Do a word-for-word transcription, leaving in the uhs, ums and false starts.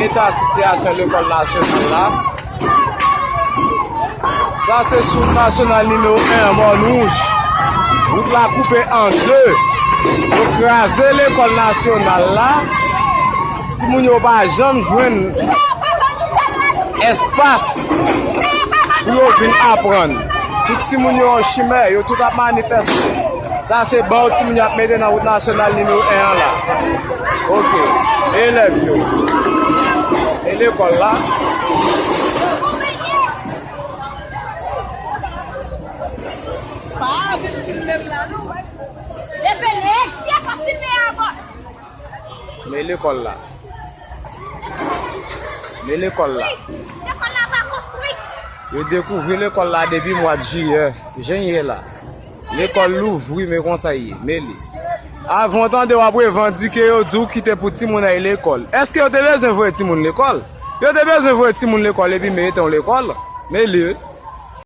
Eta sitiyasyon lekòl nasyonal la. Sa se sou wout nasyonal nimewo en an, Mòn Wouj. Wout la koupe an de. Yo kraze lekòl nasyonal la. Timoun yo pa janm jwenn espas pou yo vin aprann. Tout timoun yo an chimè, yo tout ap manifeste. Sa se ban timoun y ap mete nan wout nasyonal nimewo en an la. Ok. Elèv yo. E lekòl la. Men lekòl la. Men lekòl la. Yo dekouvri lekòl la depi mwa jiyè. Jan l ye la. Lekòl louvri, men konsa l ye. Men li. Avan w tande w ap revandike, yo di w kite pou timoun al lekòl. Èske yo te bezwen voye timoun lekòl? Yo te bezwen voye timoun lekòl epi mete w lekòl? Men li.